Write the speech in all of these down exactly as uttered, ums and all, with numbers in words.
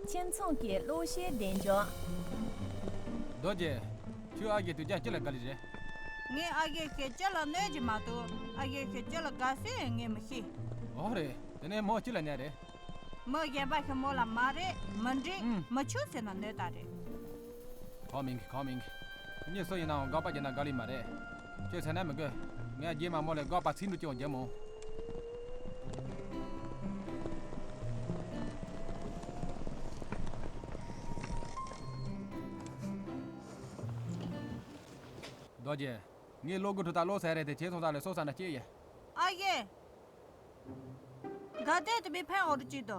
ཁྱིམ་ཚང་གི་གློག་ཤེལ་བདེ་འཇགས། རྡོ་རྗེ། ཁྱོད་ཨ་རྒས་དུས་རྒྱུན་ཅི་ལ་དགའ་ལི་རེད། ངས་ཨ་རྒས་ཁྱེད་ཅི་ལ་གནོད་ཀྱི་མ་གཏོགས་ཨ་རྒས་ཁྱེད་ཅི་ལ་དགའ་སྲིད་ངས་མི་ཤེས། འོ་རེད། དེ་ནས་མོ་ཅི་ལ་གནོད་རེད། མི་གཞན་པ་ཞིག་མོ་ལ་མ་རེད་མི་འགྲིག་ཨུམ། མི་ཆོག་ཟེར་ན་གནོད་ད་རེད། གང་མིན་གི་གང་མིན་གི། མྱི་སུ་ཡིན་ནའང་དགག་པ་བརྒྱབ་ན་དགའ་ལི་མ་རེད། ཁྱོད་ཟེར་ན་མི་དགོས། ངས་རྗེས་མ་མོ་ལ་དགག་པ་ཚིག་འབྲུ་གཅིག་བརྒྱབ་མོ། རྡོ་རྗེ། ངས་གློག་སྒུལ་གྲུ་དང་གློག་ཟེར་རེད་དེ་བྱས་སོང་ས་ལས་སོ་ས་ན་སྐྱེས་ཡ། ཨ་ཡེ། དགའ་དད་དུ་མི་ཕན་འོ་རུ་ཅིག་དོ།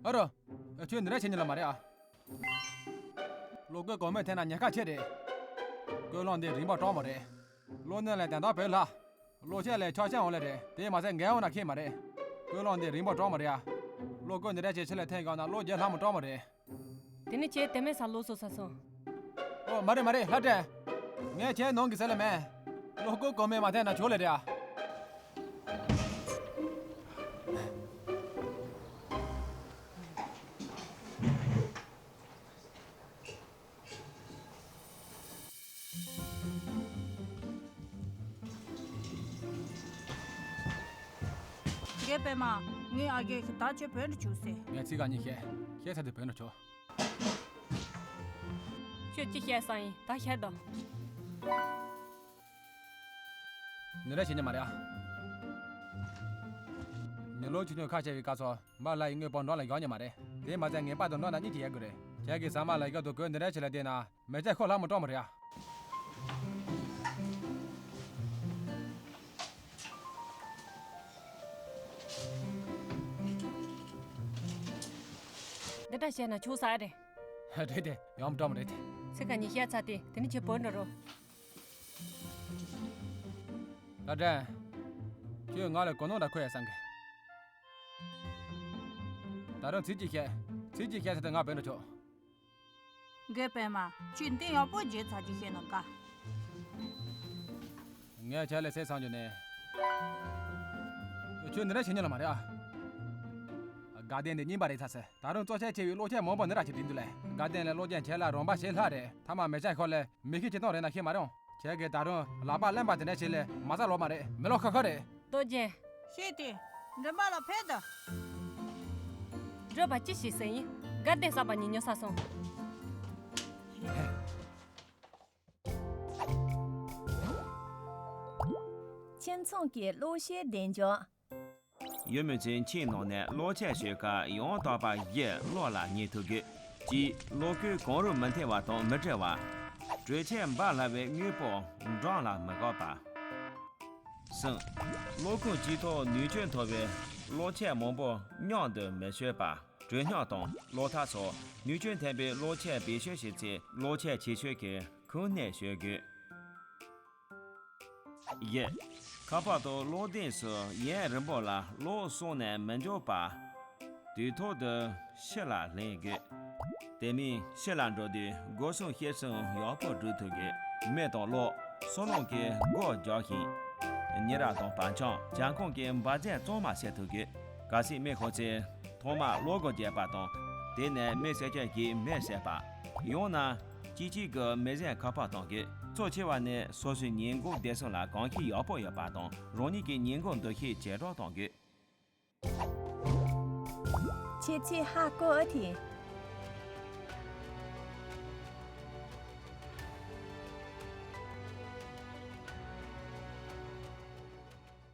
ཨ་རོ། ཁྱོད་འདི་འདྲ་བྱེད་ཉན་ལ་མ་རེད་ཨ། གློག་སྒུལ་གོང་མའི་ཐད་ན་ཉེན་ཁ་ཆེ་རེད། ཀོས་ལོང་འདི་རིན་པ་སྤྲོག་མ་རེད། གློག་ནད་ལས་དན་ད་བོད་ལ། གློག་ཆས་ལས་ཆ་ཤས་འོང་ལེ་རེད་དེ་མ་ཟད་འགན་འོང་ན་ཁེལ་མ་རེད། ཀོས་ལོང་འདི་རིན་པ་སྤྲོག་མ་རེད་ཨ། གློག་སྒུལ་འདི་འདྲ་བྱེད་ཆེད་ལས་འཐེན་དགོས་ན་གློག་རྒྱག་ལྷག་མ་སྤྲོག་མ་རེད། དེ་ནི་ཁྱེད་དེ་མེད་ས་ལོག་སོ་ས་སོང་། ཨོ་མ་རེད་མ་རེད་ལྷ་སྒྲོན། ངས་ཁྱེད་ནང་གི་ཟེར་ལ་མེད། གློག་སྒུལ་གོང་མའི་མ་ཐད་ན་ཆོག་ལེ་རེད་ཨ། རྒན་པད་མ། ངའི་ཨ་རྒས་ཤིག་ད་ཁྱོད་བོད་འགྲོ་བཅུག་ཟེར། ངས་ཚིག་ག་གཉིས་བཤད། བཤད་ཚར་དུས་བོད་འགྲོ་ཆོག་ཁྱོད་ཅི་བཤད་ས་ཡིན་ད་བཤད་དང་། ནི་རེ་བྱེད་ཉི་མ་རེད་ཨ། ཉི་ལོ་ཆུང་ཆུང་ཁ་ཆེ་བའི་སྐབས་སུ་མ་ལ་ཡི་དངོས་པོ་འགྲོ་ལ་ཡོང་ཉི་མ་རེད། དེ་མ་ཚད་ངེས་པར་དུ་འགྲོ་ན་གཉིས་ཀྱི་ཡལ་དགོས་རེད། ཁྱེད་ཀྱི་ཟ་མ་ལ་ཡི་ག་དུ་གོས་འདི་འདྲ་བྱེད་ལ་བསྡད་ན་མེ་ལྕེ་ཁོ་ལྷག་མ་སྤྲོག་མ་རེད་ཨ། འདི་འདྲ་བཤད་ན་ཆོག་ས་རེད། རེད་དེ་ཡོང་སྤྲོག་མ་རེད་དེ། ཚིག་ག་གཉིས་བཤད་ཚར་དེ་དེ་ནི་ཁྱེད་བོད་འགྲོ་རོགས། ལྷ་སྒྲོན། ཁྱོད་ང་ལ་གོ་ནོར་འདྲ་ཁོ་ཡ་བསམ་གི། ད་རུང་ཚིག་གཅིག་བཤད། ཚིག་གཅིག་བཤད་ཚེ་ད་ང་བོད་འགྲོ་ཆོག་རྒན་པད་མ། ཁྱོད་འདི་ཡག་པོ་བརྗེད་ཚར་རྒྱུ་བཤད་ན་དགའ། ངས་ཁྱེད་ལ་བཤད་སང་རྒྱུ་ནས། ཁྱོད་འདི་འདྲ་བྱེད་ཉན་ལ་མ་རེད་ཨ། དགའ་ལྡན་འདི་རྙིང་པ་རེད་ཚ་ཚེ། ད་རུང་གཙོ་ཆེ་ཆེ་བའི་གློག་ཆས་མང་པོ་འདི་འདྲ་ཞིག་བྲིས་འདུག་ལས། དགའ་ལྡན་ལས་གློག་ཅན་ཁྱེད་ལ་རོགས་པ་བྱེད་ལྷག་རེད། ཐ་མ་མེ་ལྕེ་ཁོ་ལས་མི་ཤི་ཅི་གཏོང་རེད་ན་ཤེས་མ་རུང་། ཁྱེད་ཀྱིས་ད་རུང་ལག་པ་རླན་པ་དེ་འདྲ་ཞིག་ལས་མ་ཟ་ལོ་མ་རེད། མི་ལོ་ཁ་ཁ་རེད། རྡོ་རྗེ། ཤེས་ཏེ། མགྲིན་པ་ལ་ཕེབས་དང་། བགྲོད་པ་ཅི་ཞིག་ཟེར་ཡིན། དགའ་ལྡན་བསམ་པ་ཉིད་ཉོ་ས་སོང་། ཁྱིམ་ཚང་གི་གློག་ཤེལ་བདེ་འཇགས། ཡུལ་མི་ཚོས་ཁྱིམ་ནང་ནས་གློག་ཆས་སྤྱོད་སྐབས་ཡང་དག་པ་བཞི་གློག་ལ་ཉན་ཐུབ་དགོས། གཅིག་གློག་སྐུད་གང་རུང་མི་འཐེན་པ་དང་མི་སྒྲིལ་བ། དྲོད་ཚད་འབར་སླ་བའི་དངོས་པོ་འགྲམ་ལ་མི་བཀག་པ། གསུམ། གློག་ཁུངས་གཅིག་ཐོག་ནུས་སྤྱོད་མཐོ་བའི་གློག་ཆས་མང་པོ་མཉམ་དུ་མི་སྤྱོད་པ། དྲོད་སྙོམས་དང་གློག་ཐག་སོགས་ནུས་སྤྱོད་ལྡན་པའི་གློག་ཆས་བེད་སྤྱོད་བྱེད་ཚེ་གློག་ཆས་ཆེ་ཤོས་ཀྱི་ཁུངས་སྣེ་སྤྱོད་དགོས། བཞི། ཁ་པར་དང་གློག་ལྡེམ་སོགས་ཡུན་རིང་པོ་ལ་གློག་གསོག་ནས་མི་འཇོག་པ། དུས་ཐོག་ཏུ་ཕྱི་ལ་ལེན་དགོས། དེ་མིན་ཕྱི་ལ་འགྲོ་དུས་སྒོ་སྲུང་ཤེས་ཚད་ཡག་པོ་སྒྲུབ་ཐུབ་དགོས། མེ་དང་གློག་སོ་ནམ་གྱི་སྒོ་རྒྱག་ཞིང་། ཉེ་རབས་དང་བར་འཁྱམས་གྱང་ཁོངས་ཀྱི་འབར་རྫས་གཙང་མ་བྱེད་ཐུབ་དགོས། གལ་སྲིད་མེ་ཤོར་ཚེ། ཐོག་མར་གློག་སྒོ་བརྒྱབ་པ་དང་། དེ་ནས་མེ་སེར་ཆེན་གྱིས་མེ་བསད་པ། ཡང་ན། གཅིག་གཅིག་གི་མེ་གཟན་ཁ་པར་གཏོང་དགོས། གཙོ་ཆེ་བ་ནི་སོ་སོའི་ཉེན་འགོག་བདེ་སྲུང་ལ་གང་ཤེས་ཡག་པོ་ཡོད་པ་དང་རང་ཉིད་ཀྱི་ཉེན་འགོག་འདུ་ཤེས་ཇེ་དྲག་གཏོང་དགོས། ཁྱེད་ཚོས་ཧ་གོ་ཨ་ཐི།